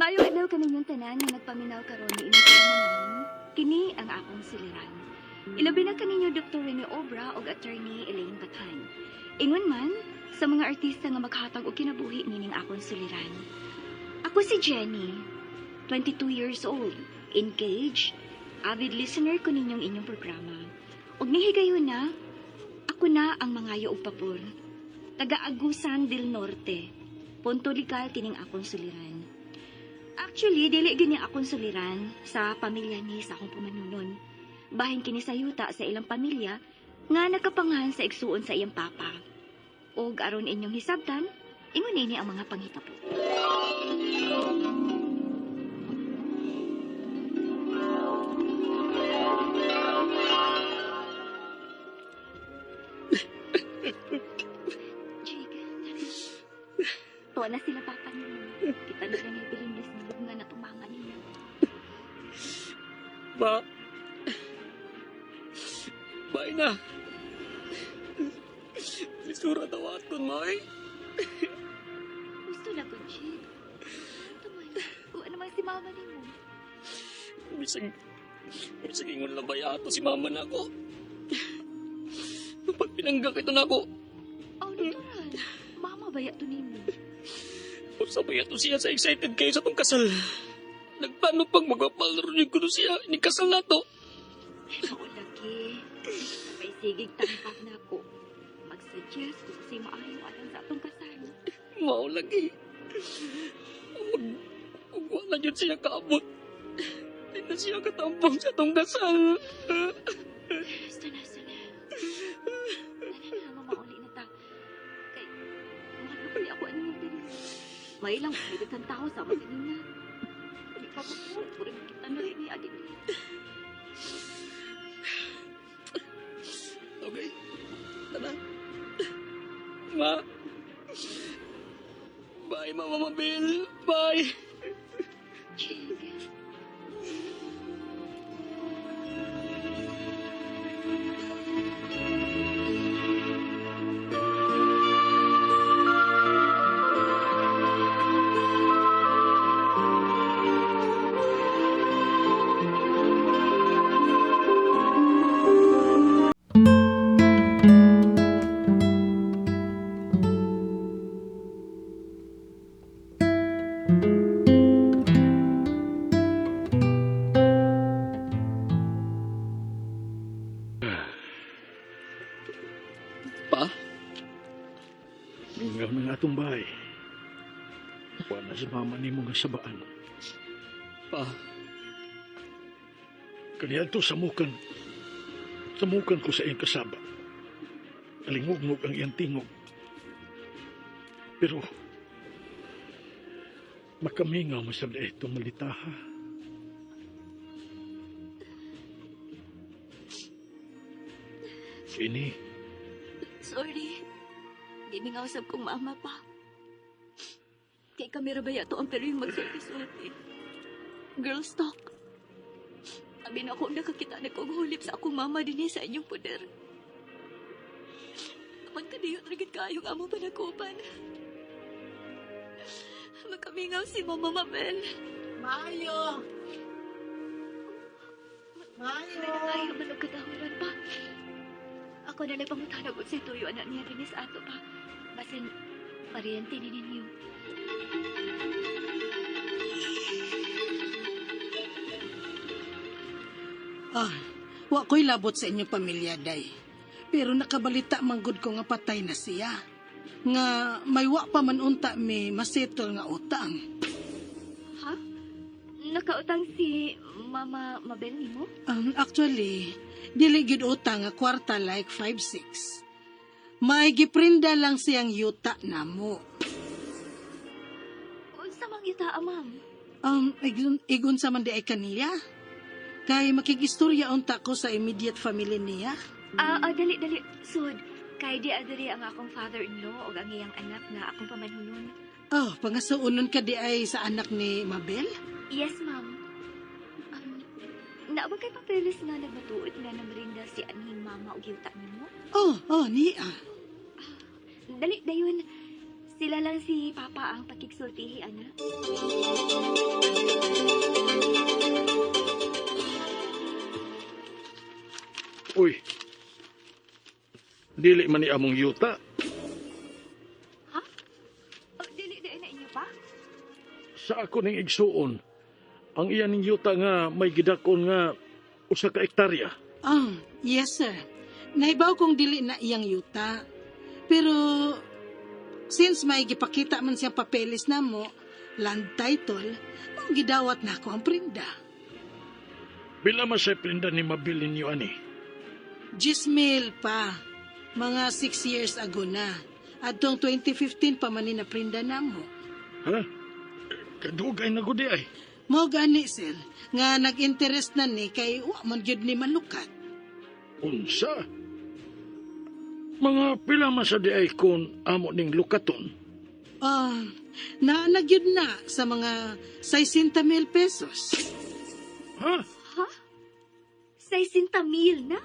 Maayong adlaw kaninyong tanan nga nagpaminaw karon niining tulumanon. Kini ang akong suliran. Ilabi na kaninyo Dr. Rene Obra ug Attorney Elaine Bathan. Ingon man sa mga artista nga maghatag og kinabuhi nining akong suliran. Ako si Jenny, 22 years old, engaged, avid listener ko ninyong inyong programa. Ug nihigayon na, ako na ang mangayo og pabor. Taga Agusan del Norte. Punto legal kining akong suliran. Actually, dili gini akong suliran sa pamilya ni sa akong pamanunon. Bahin kini sa yuta sa ilang pamilya nga nakapangahan sa igsuon sa iyang papa. Og aron inyong hisabtan, ingon ini ang mga panghitabo. Jake, tuwa na sila papa ninyo. Kita na lang ibilin sa nga na tumama ninyo. Ma. Bye na. Lisura daw aton, ma. Eh. Gusto na ko, Jake. Tumay, kuha naman si mama ninyo. Bisag ingon lang ba ato si mama na ako? Pag pinanggak ito na ako, Oh, natural. Mama ba yato nimo? sabay ato siya sa excited kayo sa tong kasal. Nagplano pang magpapalaro niyo ko siya, ni kasal na to. Mao lagi. May sigig tampak na ako. Mag-suggest kung si maayo alang sa atong kasal. Mao lagi. Ug wala yun siya kaabot. Di na siya katambang sa tong kasal. Basta na, basta na. Tara na, mamauli na ta. Kay, mahal ko ako anong diri. May lang, may daghang tao sama kanina. Di pa ko po, puro kita na rin ni Adi. Okay. Tara. Ma. Bye, Mama Mabel. Bye. Jake. Pa? Mingaw na nga atong bahay. Wala sa mama ni nga sabaan. Pa? Kaniya to samukan. Samukan ko sa iyang kasaba. Alingugngog ang iyang tingog. Pero makamingaw masab na itong malitaha. Ini, Sorry. Di mingaw sab kong mama pa. Kay kami ra ba yato ang pero yung magsulti-sulti. Girls talk. Abi na ako nakakita na kong hulip sa akong mama din sa inyong poder. Apan kadiyot ra gid kaayong amo panakupan. Makamingaw si Mama Mabel. Maayo. Maayo. Ay, man og katahuran pa. Ako na lang pangutanag og sa tuyo anak niya dinhi sa ato pa. Basin paryente ni ninyo. Ah, wa ko'y labot sa inyong pamilya, day. Pero nakabalita manggod ko nga patay na siya. Nga may wa pa man unta mi masettle nga utang. Ha? Nakautang si Mama Mabel nimo? Actually, dili gyud utang nga kwarta like 5-6. May giprinda lang siyang yuta namo. Unsa mang yuta, ma'am? Igon sa man di ay kaniya. Kay makigistorya unta ko sa immediate family niya. Dali, dali. Sud, kay di adiri ang akong father-in-law o ang iyang anak nga akong pamanhunon. Oh, pangasuonon ka di ay sa anak ni Mabel? Yes, ma'am. Naa ba kay papeles nga nagmatuod nga namrinda si anhing mama og yuta nimo? Oh, niya. Dali, dayon. Sila lang si Papa ang pakigsultihi, ana. Dili man ni among yuta. Ha? Oh, dili di na inyo pa? Sa ako ning igsuon, ang iya ning yuta nga may gidakon nga usa ka ektarya. Ah, yes sir. Naibaw kong dili na iyang yuta. Pero since may gipakita man siyang papeles namo, land title, mao gidawat na ako ang prinda. Bila man sa prinda ni mabilin niyo ani? 10,000 pa. Mga 6 years ago na. Adtong 2015 pa man ni naprinda namo. Ha? Kadugay na gudi ay. Mao gani sir, nga nag-interest na ni kay wa man gyud ni malukat. Unsa? Mga pila man sa di ay kon amo ning lukaton. Ah, na nagyud na sa mga 60,000 pesos. Ha? Ha? 60,000 na?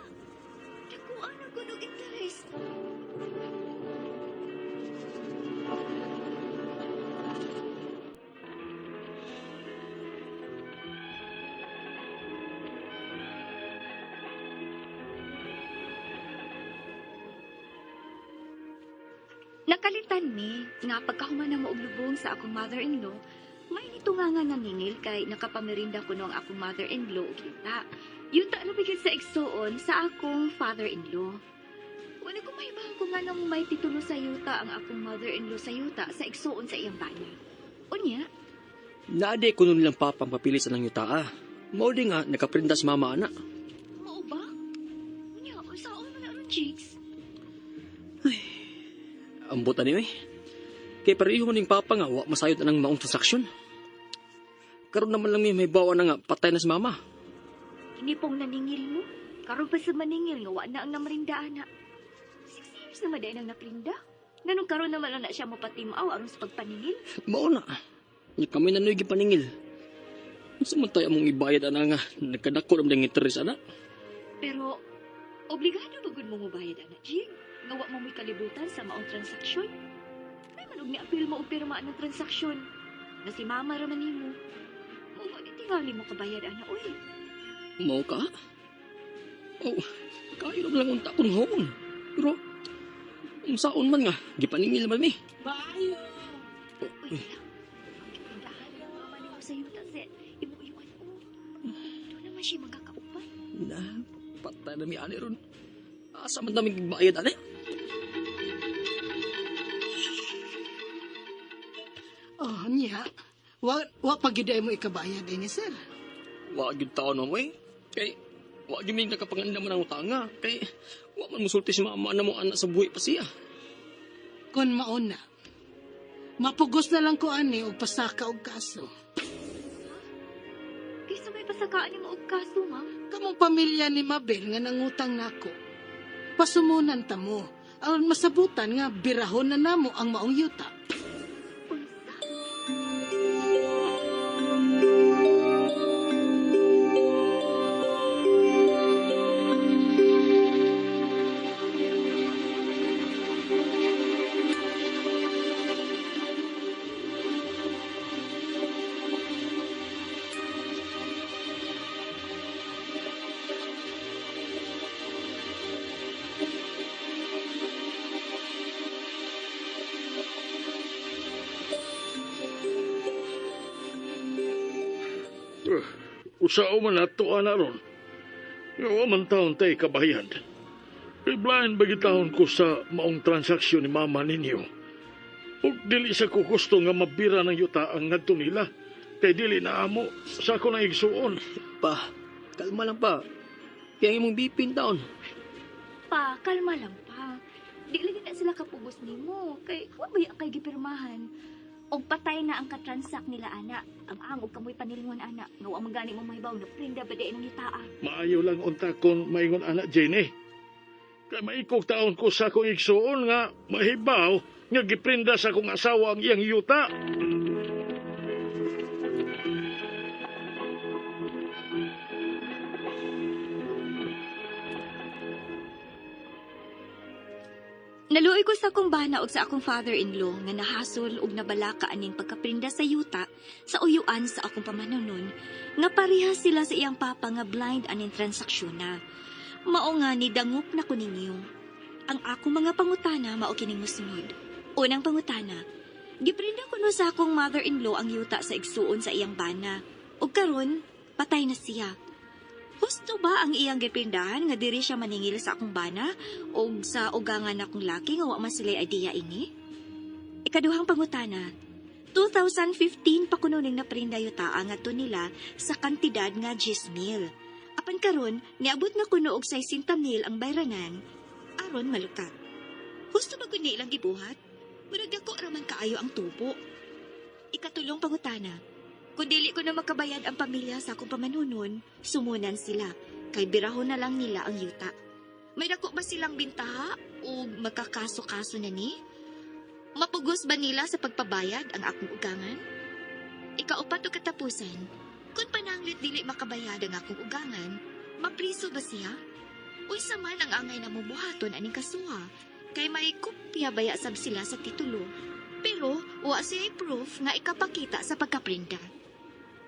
Nakuha na ko ng interest. Nakalitan mi nga pagkahuman na mo og lubong sa akong mother-in-law, may nito nga nga naningil kay nakapamirinda ko ang akong mother-in-law og yuta. Yuta na bigyan sa igsuon sa akong father-in-law. Wala ko mahibahan ko nga nang may titulo sa yuta ang akong mother-in-law sa yuta sa igsuon sa iyang bana. Unya, Naade ko nun lang papa ang papili sa nang yuta ah. Mao di nga nakaprinda si mama ana. mao ba? Unya, unsaon man na aron, Jigs? Ambot ani eh. Kay pareho man ning papa nga wa masayod anang maong transaksyon. Karon naman lang mi may bawa na nga patay na si mama. Kini pong naningil mo. Karon pa sa maningil nga wa na ang namarinda ana. 6 years na maday nang naprinda. Nganong karon naman lang na siya mapatimaw aron sa pagpaningil. Mao na. Nya kami na nuy gipaningil. Unsa man tayo among ibayad ana nga nagkadako ra man ang interest ana. Pero, obligado ba gud mo mobayad ana, Jig? Nga wa mo mo'y kalibutan sa maong transaksyon? May manog ni apil mo og pirma ng transaksyon. Na si mama ra man nimo. Mo mo ni tingali mo kabayad ana, oy. Mao ka? Oh, kayo ra lang unta kun hoon. Pero unsaon man nga gipaningil man mi. Maayo. Uy, wala. Ang gipindahan ng mama nimo sa yuta, Zed. Imo iwan o. Doon naman siya magkakaupan. Na, patay na mi ani ron. Asa man nami gibayad ani? Oh, niya. Wa wa pa gyud ay mo ikabayad ini sir. Wa gyud taon mo eh. Kay wa gyud mi nakapangandam man ang utanga. Kay wa man musulti si mama na mo anak sa buhi pa siya. Kon mauna. Mapugos na lang ko ani og pasaka og kaso. Kaysa may pasakaan nimo og kaso, ma'am. Kamong pamilya ni Mabel nga nangutang nako. Pasumunan ta mo. Aron masabutan nga birahon na namo ang maong yuta. Unsa? Usao man ato ana ron. Nga wa man taon tay kabayad. Kay blind ba gitahon ko sa maong transaksyon ni mama ninyo. Ug dili sa ko gusto nga mabira ng yuta ang ngadto nila. Kay dili na amo sa ako nang igsuon. Pa, kalma lang pa. Kaya ang imong bipin taon. Pa, kalma lang pa. Di lagi na sila kapugos nimo. Kay wa ba kay gipirmahan? Og patay na ang katransak nila ana. Ang ang og kamoy panilingon ana. Nga wa man gani mo mahibaw na prinda ba di ng yutaa. Maayo lang unta kon maingon ana Jenny. Kay maikog taon ko sa akong igsuon nga mahibaw nga giprinda sa akong asawa ang iyang yuta. Naluoy ko sa akong bana og sa akong father-in-law nga nahasol og nabalaka aning pagkaprinda sa yuta sa uyuan sa akong pamanonon nga pareha sila sa iyang papa nga blind aning transaksyon na. Mao nga ni dangop na ko ninyo. Ang akong mga pangutana mao kining mosunod. Unang pangutana, giprinda kuno sa akong mother-in-law ang yuta sa igsuon sa iyang bana. Ug karon, patay na siya. Husto ba ang iyang giprindahan nga diri siya maningil sa akong bana o sa ugangan akong laki nga wa man sila idea ini? Ikaduhang pangutana, 2015 pa kuno ning naprinda yuta ngadto nila sa kantidad nga 10 mil. Apan karon niabot na kuno og 60 mil ang bayranan aron malukat. Husto ba gud ni ilang gibuhat? Murag dako ra man kaayo ang tubo. Ikatulong pangutana, kung dili ko na makabayad ang pamilya sa akong pamanunon, sumunan sila, kay birahon na lang nila ang yuta. May dako ba silang bintaha o magkakaso-kaso na ni? Mapugos ba nila sa pagpabayad ang akong ugangan? Ikaupat o katapusan, kung pananglit dili makabayad ang akong ugangan, mapriso ba siya? Unsa man ang angay na mubuhaton aning kasuha, kay may kopya baya sab sila sa titulo. Pero wa siya proof nga ikapakita sa pagkaprinda.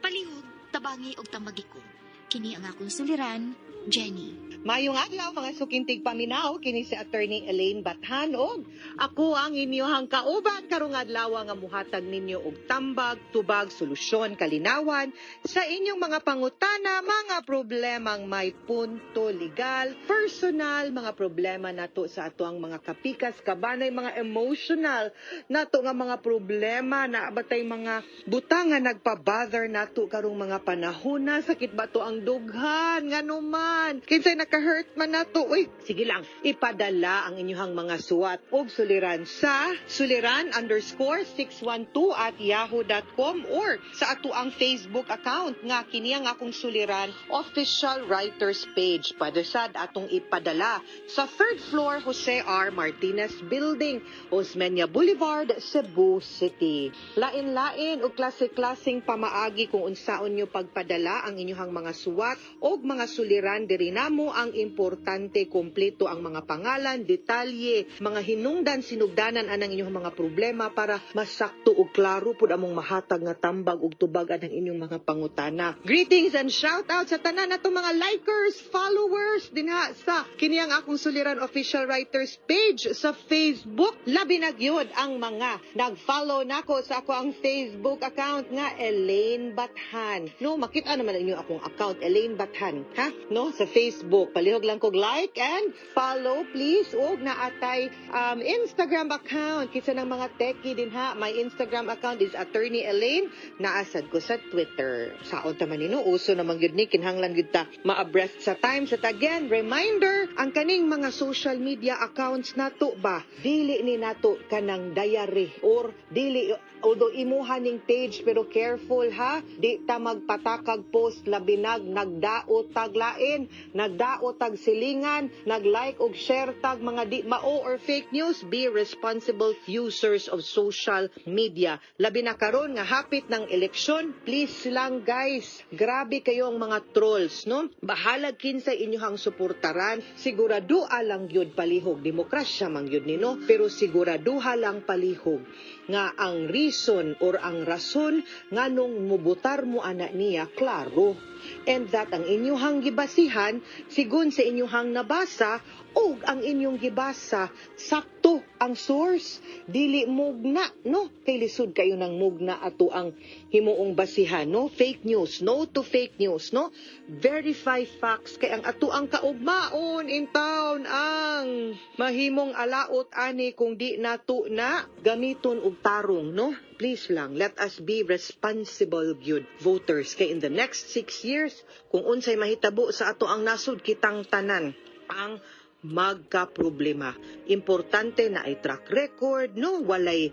Palihog, tabangi og tambagi ko. Kini ang akong suliran, Jenny. Mayong adlaw, mga suking tigpaminaw, kini si Attorney Elaine Bathan og ako ang inyong kauban karong adlaw nga muhatag ninyo og tambag, tubag, solusyon, kalinawan sa inyong mga pangutana, mga problemang may punto legal, personal, mga problema nato sa ato ang mga kapikas, kabanay, mga emotional nato nga mga problema na batay mga butang nga nagpa-bother nato karong mga panahon na sakit ba to ang dughan, ngano man, kinsay naka-hurt man nato, uy, sige lang, ipadala ang inyong mga suwat og suliran sa suliran_612@yahoo.com or sa ato ang Facebook account nga kini ang Akong Suliran Official Writers Page. Pwede sad atong ipadala sa third floor, Jose R. Martinez Building, Osmeña Boulevard, Cebu City. Lain-lain og klase-klaseng pamaagi kung unsaon nyo pagpadala ang inyong mga suwat og mga suliran diri namo. Ang importante, kompleto ang mga pangalan, detalye, mga hinungdan, sinugdanan anang inyong mga problema para masakto ug klaro pud among mahatag nga tambag ug tubag anang inyong mga pangutana. Greetings and shout out sa tanan natong mga likers, followers dinha sa kini ang Akong Suliran Official Writers Page sa Facebook. Labi na gyud ang mga nag-follow nako sa ako ang Facebook account nga Elaine Bathan. No, makita naman ninyo akong account, Elaine Bathan, ha? No, sa Facebook. Palihog lang kog like and follow, please. Ug naatay Instagram account kinsa ng mga techie din ha. My Instagram account is Attorney Elaine. Naasad ko sa Twitter. Saon ta man nino, uso naman gyud ni, kinahanglan gyud ta ma-abreast sa times. At again, reminder, ang kaning mga social media accounts nato ba, dili ni nato kanang diary or dili, although imuha ning page, pero careful ha, di ta magpatakag post, labinag nagdaot tag lain, nagdaot tag silingan, nag-like og share tag mga di mao or fake news. Be responsible users of social media, labi na karon nga hapit ng eleksyon. Please lang, guys, grabe kayo ang mga trolls, no? Bahalag kinsay inyong suportaran, sigurado lang gyud palihog, demokrasya man gyud ni, no? Pero siguraduha lang palihog nga ang reason or ang rason nganong mubutar mo ana niya klaro and that ang inyuhang gibasihan sigon sa inyuhang nabasa ug ang inyong gibasa sakto ang source, dili mugna, no? Kay lisod kayo ng mugna ato ang himuong basihan, no? Fake news, no to fake news, no? Verify facts, kay ang ato ang kaugmaon in town ang mahimong alaot ani kung di nato na gamiton og tarong, no? Please lang, let us be responsible gyud voters, kay in the next 6 years, kung unsay mahitabo sa ato ang nasod, kitang tanan ang magka-problema. Importante na ay track record, no? Walay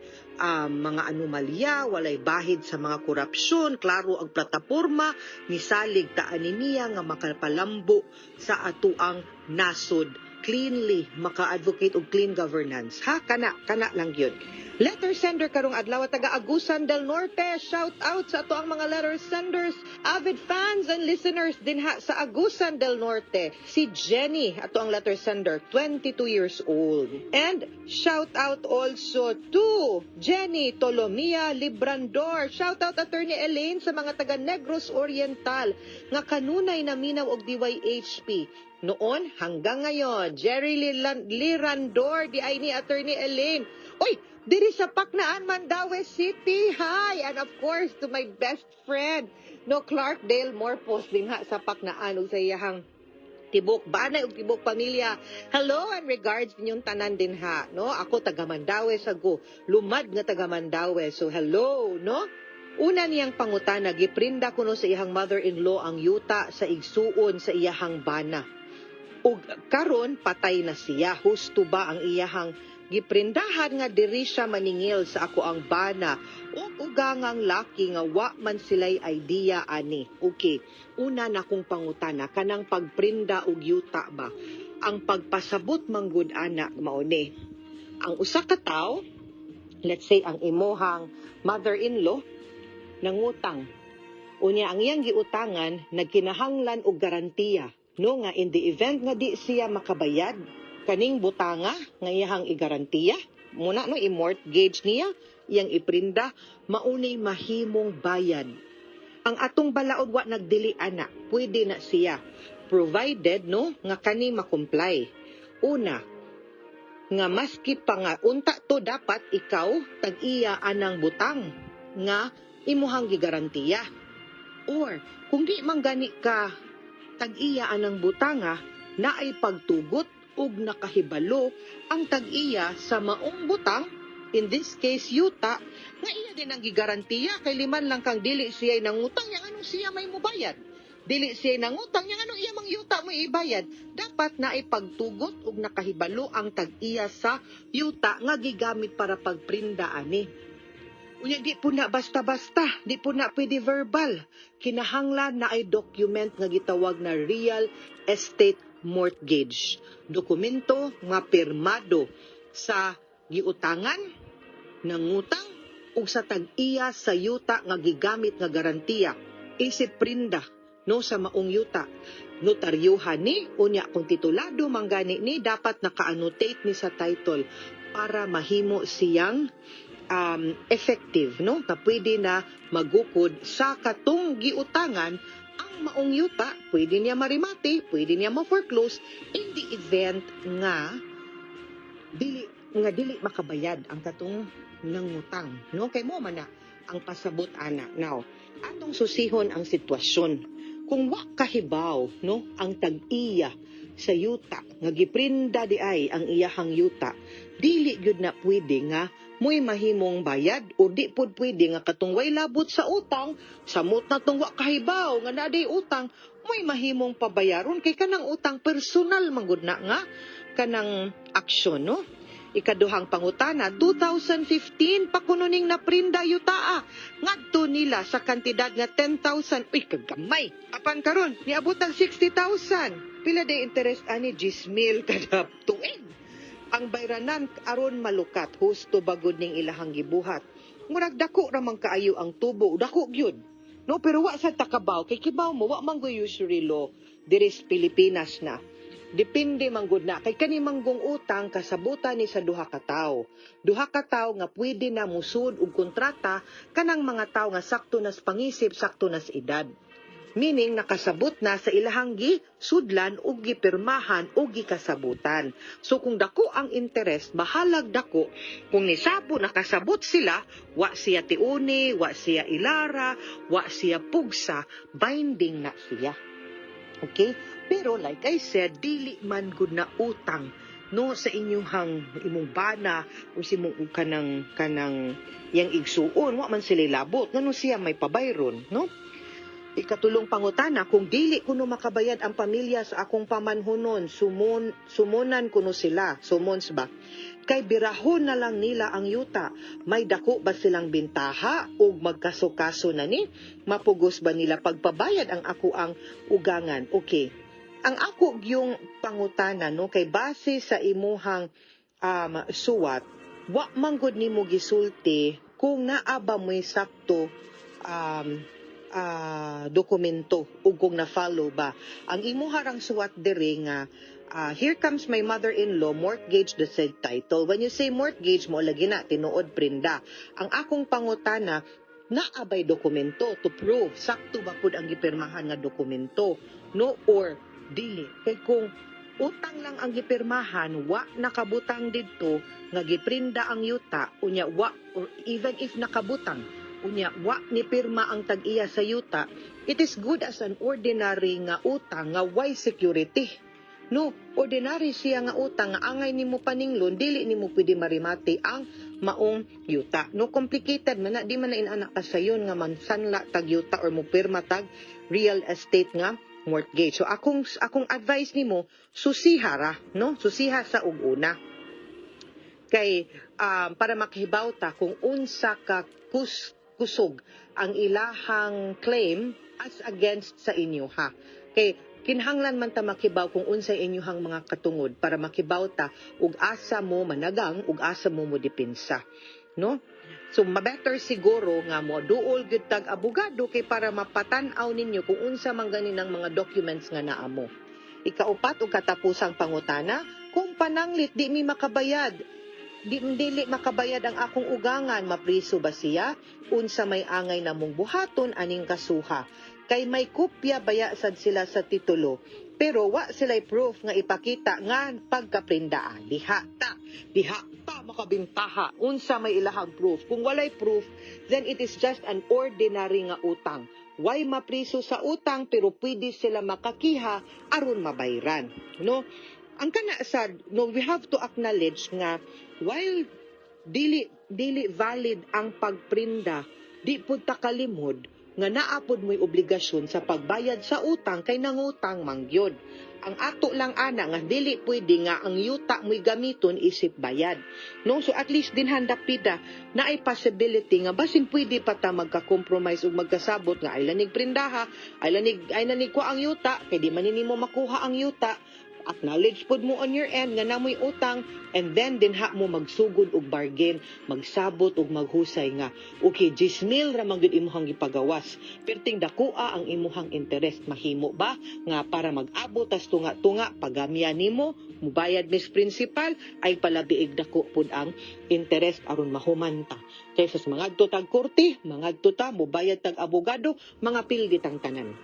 mga anomalya, walay bahid sa mga korupsyon, klaro ang plataporma, nisalig ta ani niya nga makapalambo sa atuang nasod cleanly, maka-advocate og clean governance. Ha, kana, kana lang yun. Letter sender karong adlaw, taga Agusan del Norte. Shout out sa ato ang mga letter senders, avid fans and listeners dinha sa Agusan del Norte. Si Jenny, ato ang letter sender, 22 years old. And shout out also to Jenny Tolomia Librandor. Shout out, Attorney Elaine, sa mga taga Negros Oriental nga kanunay naminaw og DYHP. Noon hanggang ngayon. Jerry Lirandor, di ay ni Attorney Elaine. Uy, diri sa Paknaan, Mandaue City. Hi! And of course, to my best friend, no, Clark Dale Morpos din ha sa Paknaan ug sa iyahang tibok banay ug tibok pamilya. Hello and regards ninyong tanan din ha, no? Ako taga Mandaue sa go. Lumad nga taga Mandaue. So hello, no? Una niyang pangutana, giprinda kuno sa iyang mother-in-law ang yuta sa igsuon sa iyahang bana. Ug karon patay na siya. Husto ba ang iyahang giprindahan nga diri siya maningil sa ako ang bana ug ugangang laki nga wa man sila'y idea ani? Okay, una na kong pangutana, kanang pagprinda og yuta ba? Ang pagpasabot manggud ana mao ni. Ang usa ka tawo, let's say ang imuhang mother-in-law, nangutang. Unya ang iyang giutangan nagkinahanglan og garantiya, no, nga in the event nga di siya makabayad kaning butanga nga iyahang igarantiya muna, no, i-mortgage niya, iyang iprinda, maunay mahimong bayad. Ang atong balaod wa nagdili ana, pwede na siya provided, no, nga kani ma-comply. Una, nga maski pa nga unta to dapat ikaw tag-iya anang butang nga imuhang gigarantiya. Or kung di man gani ka tag-iya anang butanga, naay pagtugot ug nakahibalo ang tag-iya sa maong butang, in this case yuta, nga iya din ang gigarantiya, kay liman lang kang dili siya nangutang, yang anong siya may mubayad? Dili siya nangutang, yang anong iya mang yuta mo ibayad? Dapat na pagtugot ug nakahibalo ang tag-iya sa yuta nga gigamit para pagprinda ani. Unya di po na basta-basta, di po na pwede verbal. Kinahanglan na ay document nga gitawag na real estate mortgage. Dokumento nga pirmado sa giutangan, nangutang ug sa tag-iya sa yuta nga gigamit nga garantiya. Isip prinda, no, sa maong yuta. Notaryuhan ni, unya kung titulado man gani ni, dapat naka-annotate ni sa title para mahimo siyang effective, no, na pwede na magukod sa katong giutangan ang maong yuta. Pwede niya marimate, pwede niya ma-foreclose in the event nga dili makabayad ang katong nangutang, no, kay mo man na ang pasabot ana. Now, atong susihon ang sitwasyon kung wa kahibaw, no, ang tag-iya sa yuta nga giprinda di ay ang iyahang yuta. Dili gyud na pwede nga mo'y mahimong bayad o di pud pwede nga katong way labot sa utang, samot na tong wa kahibaw nga naa utang, mo'y mahimong pabayaron, kay kanang utang personal man gud na nga kanang aksyon, no? Ikaduhang pangutana, 2015 pa kuno ning naprinda yutaa. Ngadto nila sa kantidad nga 10,000. Uy, kagamay. Apan karon, niabot ang 60,000. Pila day interest ani? 10,000 kada tuig. Ang bayranan aron malukat, husto ba gud ning ilahang gibuhat? Murag dako ra man kaayo ang tubo, dako gyud. No, pero wa sa takabaw kay kibaw mo wa man go usury law diri sa Pilipinas na. Depende man gud na kay kani manggong utang kasabutan ni sa duha ka tawo. Duha ka tawo nga pwede na musud og kontrata, kanang mga tawo nga sakto nas pangisip, sakto nas edad. Meaning nakasabot na sa ilahang gi sudlan ug gipirmahan ug gikasabutan. So kung dako ang interest, bahalag dako, kung nisabo nakasabot sila, wa siya tiuni, wa siya ilara, wa siya pugsa, binding na siya. Okay? Pero like I said, dili man gud na utang, no, sa inyong imong bana o sa imong kanang yang igsuon, wa man sila labot, ngano siya may pabayron, no? Ikatulong pangutana, kung dili kuno makabayad ang pamilya sa akong pamanhunon, sumunan kuno sila, summons ba? Kay birahon na lang nila ang yuta. May dako ba silang bintaha o magkaso-kaso na ni? Mapugos ba nila pagpabayad ang ako ang ugangan? Okay. Ang ako yung pangutana, no, kay base sa imuhang suwat, wa man gud nimo gisulti kung naa ba mo'y sakto dokumento ug kung na-follow ba. Ang imuha rang suwat diri nga "Here comes my mother-in-law, mortgage the said title." When you say mortgage, mo lagi na tinuod prinda. Ang akong pangutana, naa bay dokumento to prove sakto ba pud ang gipirmahan nga dokumento, no, or Dili kay kung utang lang ang gipirmahan, wa nakabutang didto nga giprinda ang yuta, unya wa, or even if nakabutang, unya wa ni pirma ang tag-iya sa yuta, it is good as an ordinary nga utang nga way security. No, ordinary siya nga utang nga angay nimo paninglon, dili nimo pwede marimati ang maong yuta. No, complicated man na, di man na inana kasayon nga mansanla tag yuta or mupirma tag real estate nga mortgage. So akong advice nimo, susiha ra, no? Susiha sa ug una. Kay para makihibaw ta kung unsa ka kusog ang ilahang claim as against sa inyo ha. Kay kinahanglan man ta makibaw kung unsay inyohang mga katungod para makibaw ta ug asa mo managang ug asa mo mo depensa, no? So ma-better siguro nga mo duol gyud tag abogado kay para mapatan-aw ninyo kung unsa man gani ng mga documents nga naa mo. Ikaupat ug katapusang pangutana, kung pananglit di mi makabayad, di dili makabayad ang akong ugangan, mapriso ba siya? Unsa may angay namong buhaton aning kasuha? Kay may kopya baya sad sila sa titulo, pero wa sila'y proof nga ipakita nga pagkaprindaan. Diha ta makabintaha. Unsa may ilahang proof? Kung walay proof, then it is just an ordinary nga utang. Way mapriso sa utang, pero pwede sila makakiha aron mabayran, no? Ang kana sad, no, we have to acknowledge nga while dili dili valid ang pagprinda, di pud ta kalimod nga naa pod mo'y obligasyon sa pagbayad sa utang kay nangutang man gyud. Ang ato lang ana nga dili pwede nga ang yuta mo'y gamiton isip bayad. No, so at least din dapita naay possibility nga basin pwede pa ta magka-compromise ug magkasabot nga ay lanig prindaha, ay lanig ko ang yuta kay di man nimo makuha ang yuta. Acknowledge pod mo on your end nga namoy utang and then dinha mo magsugod og bargain, magsabot og maghusay nga okay, 10,000 ra man gyud imong gipagawas, perting dakoa ang imuhang interest. Mahimo ba nga para mag-abot tas tunga-tunga pagamya nimo, mubayad mis principal ay palabiig dako pud ang interest aron mahuman ta kaysa sa mangadto tag korte, mangadto ta, mubayad tag abogado, mga pildi tang tanan?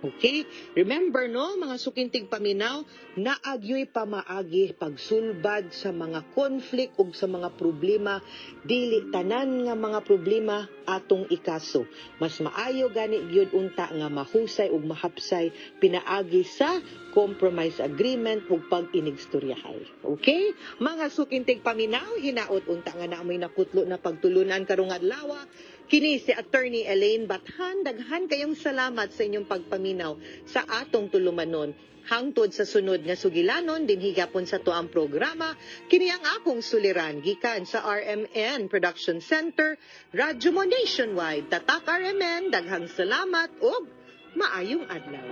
Okay? Remember, no, mga suking tigpaminaw, naa gyoy pamaagi pagsulbad sa mga conflict ug sa mga problema. Dili tanan nga mga problema atong ikaso. Mas maayo gani gyud unta nga mahusay ug mahapsay pinaagi sa compromise agreement ug pag-inigstoryahay. Okay? Mga suking tigpaminaw, hinaot unta nga naamoy nakutlo na pagtulunan karong adlaw. Kini si Attorney Elaine Bathan. Daghan kayong salamat sa inyong pagpaminaw sa atong tulumanon. Hangtod sa sunod nga sugilanon dinhi gapon sa tuang programa, kini ang akong suliran gikan sa RMN Production Center, Radyo Mo Nationwide. Tatak RMN, daghang salamat ug maayong adlaw.